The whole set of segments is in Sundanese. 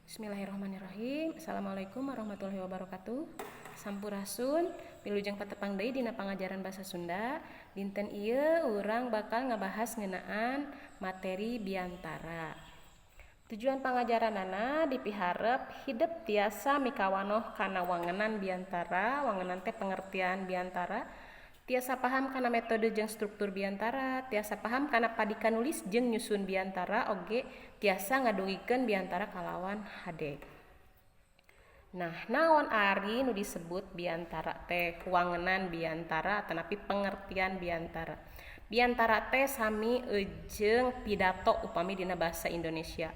Bismillahirrahmanirrahim. Assalamualaikum warahmatullahi wabarakatuh. Sampurasun, wilujeng patepang deui dina pangajaran bahasa Sunda. Dinten ieu urang bakal ngabahas ngeunaan materi biantara. Tujuan pangajaranana dipiharep hidep tiasa mikawanoh kana wangenan biantara, wangenan teh pengertian biantara, tiasa paham kana metode jeung struktur biantara, tiasa paham kana padika nulis jeung nyusun biantara, oge tiasa ngadugikeun biantara kalawan hade. Nah, naon ari nu disebut biantara teh? Wangenan biantara atanapi pengertian biantara. Biantara teh sami jeung pidato upami dina bahasa Indonesia.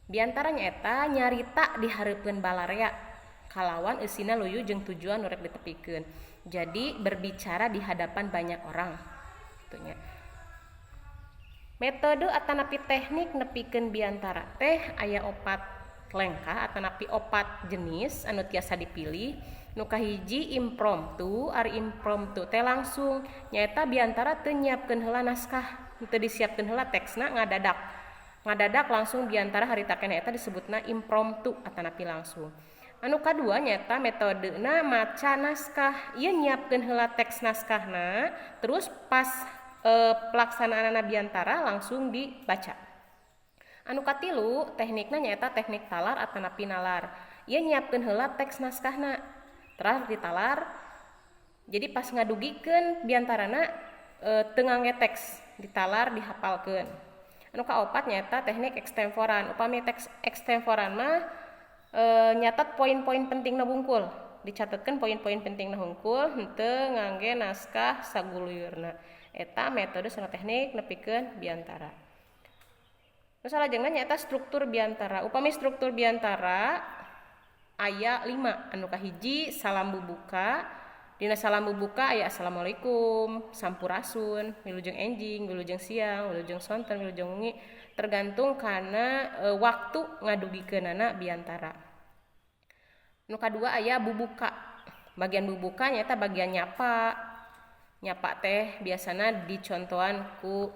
Biantara nyaeta nyarita di hareupeun balarea kalawan eusina luyu jeung tujuan nu rek ditepikeun. Jadi berbicara di hadapan banyak orang kitu nya. Metode atanapi teknik nepikeun biantara teh aya opat lengkah atanapi opat jenis anu tiasa dipilih. Nu kahiji, impromptu. Ari impromptu teh langsung, nyaeta biantara teu nyiapkeun heula naskah, teu disiapkeun heula teksna, ngadadak. Ngadadak langsung biantara harita keneh, eta disebutna impromptu atanapi langsung. Anu kadua nyaeta metodena maca naskah. Ieu nyiapkeun heula teks naskahna, terus pas pelaksanaanna biantara langsung dibaca. Anu katilu teknikna nyaeta teknik talar atanapi nalar. Ieu nyiapkeun heula teks naskahna, teras ditalar. Jadi pas ngadugikeun biantarana teu ngangge teks, ditalar, dihafalkeun. Anu kaopat nyaeta teknik ekstemporan. Upami teks ekstemporan mah nyatet poin-poin pentingna wungkul, dicatetkeun poin-poin pentingna hungkul, henteu ngangge naskah saguluyurna. Eta metode sareng teknik nepikeun biantara. Nu salajengna nyaeta struktur biantara. Upami struktur biantara aya 5. Anu kahiji, salam bubuka. Dina salam bubuka aya assalamualaikum, sampurasun, wilujeng enjing, wilujeng siang, wilujeng sonten, wilujeng wengi, tergantung kana waktu ngadugikeunana biantara. Nu kadua aya bubuka. Bagian bubuka nyaeta bagian nyapa. Nyapa teh biasana dicontohan ku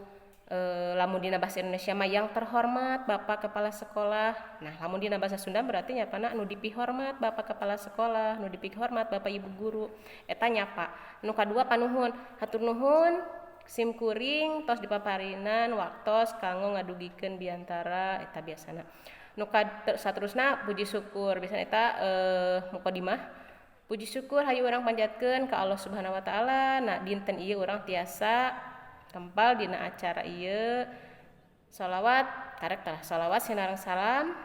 lamun dina bahasa Indonesia mah "Yang terhormat Bapak Kepala Sekolah". Nah, lamun dina bahasa Sunda berarti nyapana "Nu dipihormat Bapak Kepala Sekolah, nu dipihormat Bapak Ibu Guru". Eta nyapa. Nu kadua, panuhun. "Hatur nuhun sim kuring tos dipaparinan waktos kanggo ngadugikeun biantara", eta biasana. Nu saterusna puji syukur, biasana eta mukadimah. Puji syukur hayu urang panjatkeun ka Allah Subhanahu wa Taala. Nah, dinten ieu urang tiasa kempal dina acara ieu. Salawat karek tah, salawat sinareng salam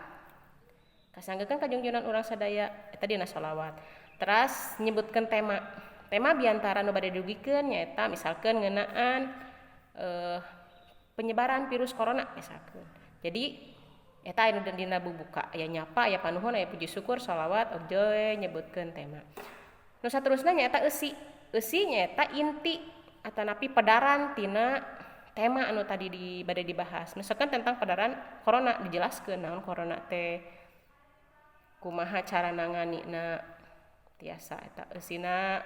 kasanggakeun ka junjungan urang sadaya, eta dina salawat. Teras nyebutkeun tema. Tema biantara nu bade didugikeun nyaeta misalkeun ngeunaan penyebaran virus corona misalkeun. Jadi eta anu dina bubuka aya nyapa, aya panuhun, aya puji syukur, salawat, oge nyebutkeun tema. Nu saterusna nyaeta eusi. Eusi nyaeta inti atanapi pedaran tina tema anu tadi di bade dibahas. Misalkan tentang pedaran corona, dijelaskeun naon corona teh, kumaha cara nanganina, tiasa eta eusina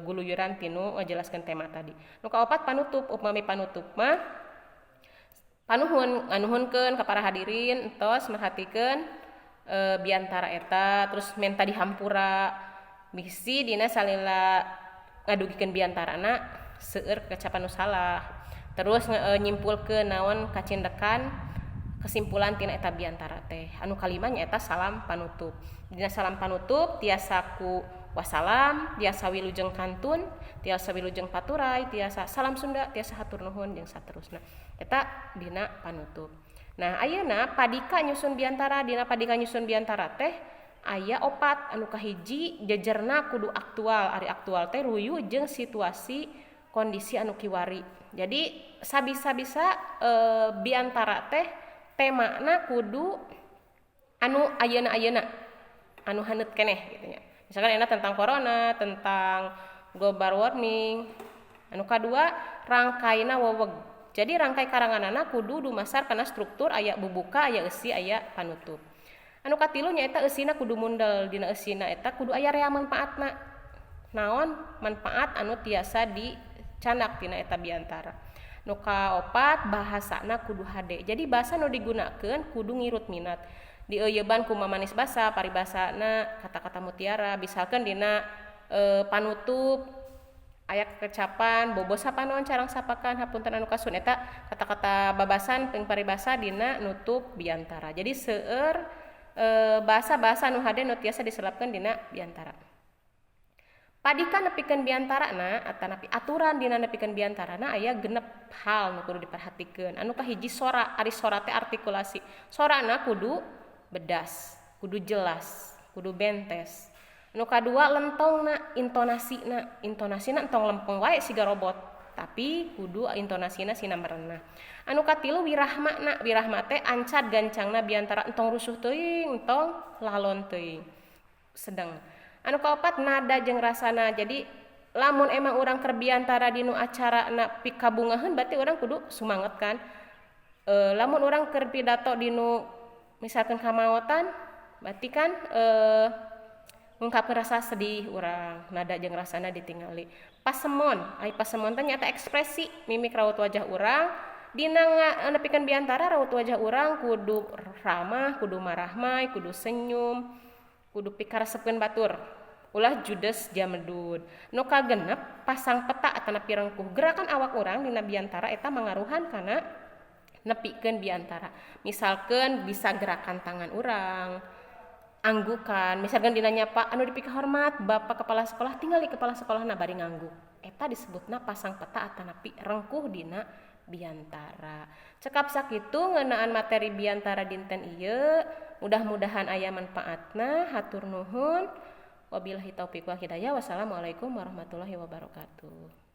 guluyuran tinu ngajelaskeun tema tadi. Nu kaopat, panutup. Upami panutup mah panuhun, nganuhunkeun ka para hadirin entos merhatikeun biantara eta, terus menta dihampura bisi dina salila ngadugikeun biantarana seueur kecapan nu salah, terus nyimpulkeun naon kacindekan, kesimpulan tina eta biantara teh. Anu kalima nyaeta salam panutup. Dina salam panutup tiasa ku wassalam, tiasa wilujeng kantun, tiasa wilujeng paturay, tiasa salam Sunda, tiasa hatur nuhun, jeung saterusna. Eta dina panutup. Nah, ayeuna padika nyusun biantara. Dina padika nyusun biantara teh aya opat. Anu kahiji, jejerna kudu aktual. Ari aktual teh ruyu jeung situasi kondisi anu kiwari. Jadi sabisa-bisa biantara teh temana kudu anu ayeuna-ayeuna, anu haneut keneh gitu nya. Misalkan enak tentang corona, tentang global warming. Anu kadua, rangkaina weweg. Jadi rangkai karanganana kudu dumasar kana struktur aya bubuka, aya eusi, aya panutup. Anu katilu nyaeta eusina kudu mundel. Dina eusina eta kudu aya rea manfaatna, naon manfaat anu tiasa dicandak tina eta biantara. Nu kaopat, bahasana kudu hade. Jadi bahasa nu digunakeun kudu ngirut minat. Dieuyeban ku mamanis basa, paribasana kata-kata mutiara, misalkan dina panutup aya kecapan bobo sapanon carang sapakan hapunten anu kasun, eta kata-kata babasan ping paribasa dina nutup biantara. Jadi seueur bahasa-bahasa nu hade nu tiasa diselapkeun dina biantara. Padikan nepikeun biantarana atanapi aturan dina nepikeun biantarana aya 6 hal nu kudu diperhatikeun. Anu kahiji, sora. Ari sora teh artikulasi. Sorana kudu bedas, kudu jelas, kudu bentes. Nu kadua, lentongna, intonasina. Intonasina entong lempeng wae siga robot, tapi kudu intonasina sinamerenah. Anu katilu, wirahmana. Wirahma teh ancad gancangna biantara, entong rusuh teuing, entong lalon teuing, sedang. Anu kaopat, nada jeung rasana. Jadi lamun emang urang keur biantara dinu acara na pikabungaheun, berarti urang kudu sumanget kan. Lamun urang keur pidato dinu misalkan kamaotan, berarti kan ngungkapkeun rasa sedih urang, nada jeung rasana ditingali. Pasemon, ai pasemon teh nyaeta ekspresi mimik raut wajah urang dina nepikeun biantara. Raut wajah urang kudu ramah, kudu marahmai, kudu senyum, kudu pikaresepkeun batur, ulah judes jamedud. Nu kagenep, pasang peta atanapi rengkuh. Gerakan awak urang dina biantara eta mangaruhan kana nepikeun biantara. Misalkan bisa gerakan tangan urang, anggukan, misalkan dina nyapa "Anu dipikahormat Bapak Kepala Sekolah", tinggali kepala sekolahna bari ngangguk, eta disebutna pasang peta atanapi rengkuh dina biantara. Cekap sakitu ngeunaan materi biantara dinten ieu, mudah-mudahan aya manfaatna. Hatur nuhun, wabillahi taufik wal hidayah, wassalamualaikum warahmatullahi wabarakatuh.